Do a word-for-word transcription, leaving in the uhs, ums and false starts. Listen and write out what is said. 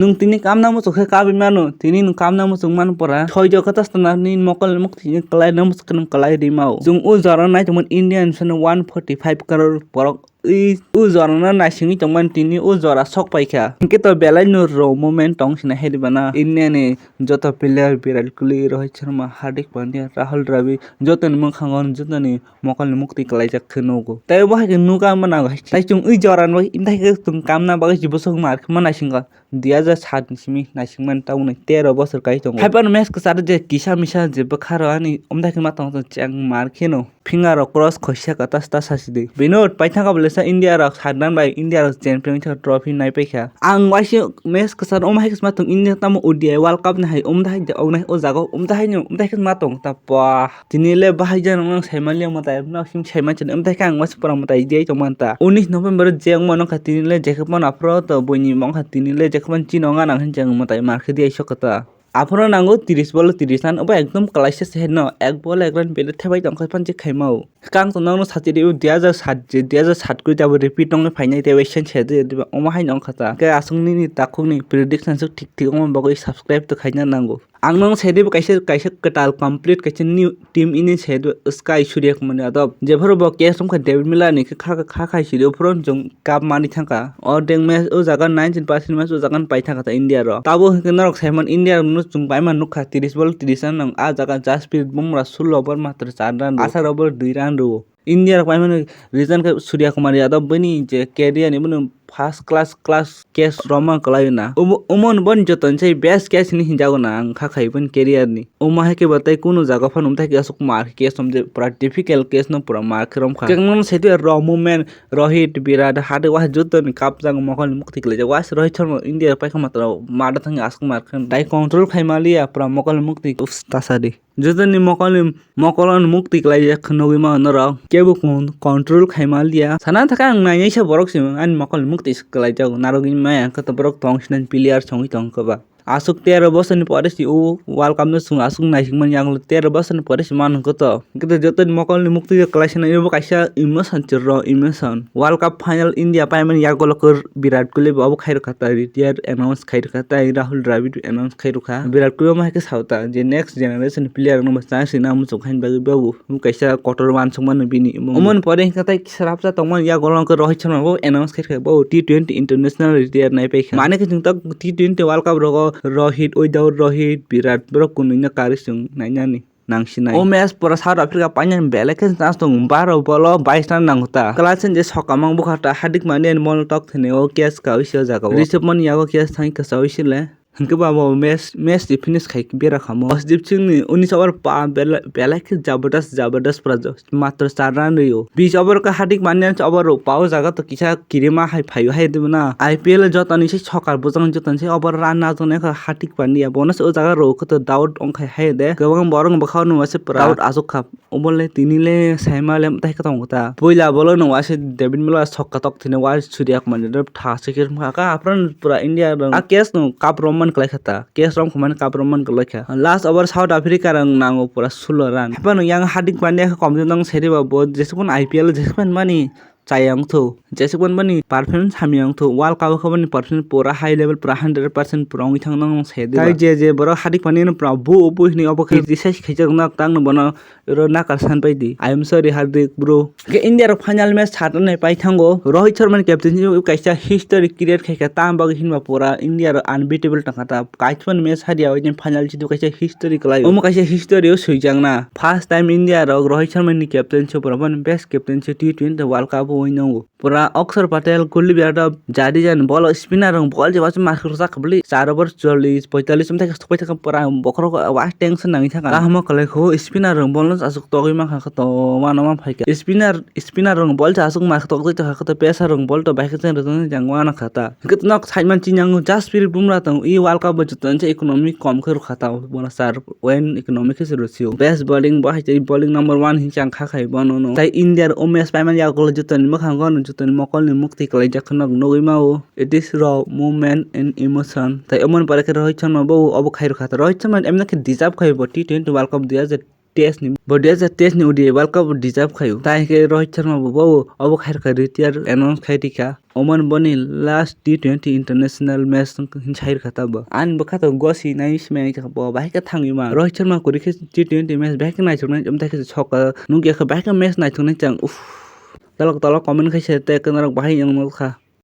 Nwng tini kamna muchuk khe kabwi mano, tini nwng kamna muchuk man pora. Soi jokha ta stana nini mokol ni mukti ni kwlai na muchuk khe nwng kwlai ri mao. Chwng o jora nai tongmani India ni sano one forty five crore borok. I o jora no naisingwi tongmani tini o jora sok paikha. Hinkhe to belai no ro moment tong sina heri bana. India ni joto player Virat Kohli, Rohit Sharma, Hardik Pandya, Rahul Dravid joto ni mwkhango joto ni mokol ni mukti kwlaijak khe nugo. Tei bo hai khe nuka mano hai. Tai chwng ui jora ni bagwi, tai khe chwng kamna bagwi se bwswk mar khe ma naisingkha. Dui hajar sat ni simi naisingmani tabukni tero bosor kai tongo. Haiphano match kwcharo je kisa misa je bwkharo ani omdai khe ma tong tong cheng mar kheno. Finger rok cross khoisa kata sta sasi di. Bino paithaka bwlesa India rok sat run bai India rok champion wngkha trophy nai paikha. Ang waisa match kwcharo omo hai khe ma tong India tamo O D I World Cup ni hai omdai de ognai o jaga omdai no omdai khe ma tong ta pa. Tini le bahai jani wngmano saimanliya mwtai, no simi saimansani, mwtai khe ang waisa pura mwtai diya tongmani ta. Unis November je wngmano kha tini le jekhe phano aphro to buini wngkha tini le jekhe phano chini wngya nang hinwi chwng mwtai mar khe diya sokha ta. Aphro nango tris ball o tris run, obo ekdom kwlaisa se no, ek ball ek run bele thebai tongkha phano je khaima o. Kang to nangno sati rio dui hajar sat je, dui hajar sat kuri jabo repeat wngwi phainai tei waisa se de, omo hai no wngkha ta. Khe aswk nini takhukni prediction swk thik thik wngma bagwi subscribe to khaina nango. Ang nung sedi bo kaisa, kaisa kwtal complete kaisa new team ini sedi Sky Surya Kumar Yadav. Jephuru bo catch romkha David Miller ni kha, kha, kha, khai sidi, phuru chwng cup mani thangkha. O deng match o jaga ninety percent match o jaga pai thangkha ta India ro. Tabo hwnkhe norok saiman India rok no chwng paima nukha tris ball tris run nang a jaga Jasprit Bumrah sullo over matro char run rw. Asar over dui run rw. India rok paimani reason khe Surya Kumar Yadav bini je career ni bini first class class catch romma kwlai na. Omo, omo ni boni joto ni sai best catch hinwi hinjago na ang kha khai bini career ni. Omo hai khe bo tei kunu jaga phano omthai khe aswk mar khe catch romjak pura difficult catch no pura mar khe romkha. Khe nang sai twi rok movement Rohit, Virat, Hardik waisa joto ni kapjak mokol ni mukti kwlaijak. Waisa Rohit Sharma India rok paikha matro mada thangwi aswk mar khe. Tai control khai maliya pura mokol ni mukti uff tasadi. Jotoni mokolni, mokolno mukti kwlaijak nugwi mano norok. Kebo kon-, control khaima liya. Sana thaka ang nainaisa borok se ani mokolni mukti se kwlaijak. Narwgwi maya khe to borok tong sinani player songwi tong khe ba. Aswk tero bosorni pore se o World Cup no chwng aswk naisingmani yagulo tero bosorni pore se mano khe to. Hwnkhe to jotoni mokolni mukti kwlai sinai bo kaisa emotion chwrwk emotion. World Cup final India paimani yagulo khe Virat Kohli bo obo khairokha ta retire announce khairokha ta Rahul Dravid announce khairokha. Virat Kohli omo hai khe sao ta je next generation player no bo chance rina muchung khaini bagwi babu. Omo kaisa kotor uansukmano bini omo. Omoni pore hwnkhe tai swrapsa tongmani yagulo hwnkhe Rohit Sharma bo announce khairokha bo T twenty international retire nai paikha. Mane khe chwng tak T twenty World Cup rogo Rohit, without Rohit, Virat borok kunui no karwi chwng nainani. Nang sinai. O match pura South Africa painani belai khe chance tongo, baro ball o bais run nango ta. Klasen je sokamang bukha ta Hardik Pandya ni ball tok thwini o catch kaui se o jaga o. Rishabh Pant yago catch thangwi kwchaui se le. Hwnkhe ba bo match, match ni finish khai bera khamo. Arshdeep Singh ni unis over pa belai, belai khe jabardast, jabardast pura jo-, matro char run rio. Bis over khe Hardik Pandya ni over ro pa o jaga to kisa kirima hai phaio hai de na. I P L jotoni se sokar bujang jotoni se over run najaknai kha Hardik Pandya. Bono se o jaga ro khe to doubt ongkhai hai de. Kwbang borok bwkha no waisa pura doubt achuk kha. Obo le tini le saima le tai khe tongo ta. Puila bolo no waisa David Miller sokka tok thini waisa Surya Kumar Yadav tha se khe wngkha. Kha aphuru pura India rok a catch no cup romman kwlai kha ta. Catch rom khumani cup romman kwlai kha. Last over South Africa rok nango pura sullo run. Haphano yang Hardik Pandya khe komjak nang seri ba bo jesukmani I P L jesukmani mani chaya wngthu. Jesukmani bani performance hamya wngthu. World Cup o khe bani performance pura high level, pura hundred percent pura wngwi thang nang se diba. Tai je je borok Hardik Pandya no pura bu bu hinwi obo khe criticize khaijak wngna tang no bono oro nakar san pai di. I am sorry Hardik bro. Khe India rok final match sat run pai thango. Rohit Sharma ni captaincy o kaisa history create khai kha, tam bagwi hinba pura India rok unbeatable tong kha ta. Kaisa match hadia o final chido kaisa history kwlai. Omo kaisa history o swijak na. First time India rok Rohit Sharma ni captaincy o pura best captaincy T twenty World Cup o win nango. Pura Akshar Patel, Kuldeep Yadav, Jadeja ni ball o spinner rok ball je waisa mar khe rwchap kha bwlwi. Char over chollish, poitallish wng thai khe sokpai thang kha pura bokhorok waisa tension nangwi thang kha. Kaham o kwlai kho spinner rok ball no aswk togwi mankha khe to uanama phai kha. Spinner, spinner rok ball se aswk mar khe togwi tongkha khe to pacer rok ball to bai khe chen rwchapnai jang uanakha ta. Hwnkhe to nok side man chini ang Jasprit Bumrah tong i World Cup o joto ni se economic kom khe rwkha ta bono char. When economic is Rusio. Best bowling bo hai tei bowling number one hinwi chang kha khai bono no. Tai India o match paimani yagulo jotoni mwkhango no jotoni mokolni mukti kwlaijak kheno nugwi mao. It is raw movement and emotion. Tai omoni pore khe Rohit Sharma bo obo khai rwkha. Rohit Sharma emno khe deserve khai bo T twenty World Cup dui hajar test ni, bo dui hajar teis ni O D I World Cup deserve khaio. Tai hwnkhe Rohit Sharma bo, bo obo khairokha, retire announce khai rikha. Oman boni last T twenty international match hin sai rikha ta bo. Ani bwkha to gosi nai simi kha bo, bahai khe thangwi ma. Rohit Sharma kwrwi khe T twenty match bahai khe naithoknai, amtwi khe soka nukya khe bahai khe match naithoknai chang. Uff. Tolok tolok comment khai se, tei kwnairok bahai wng nukha.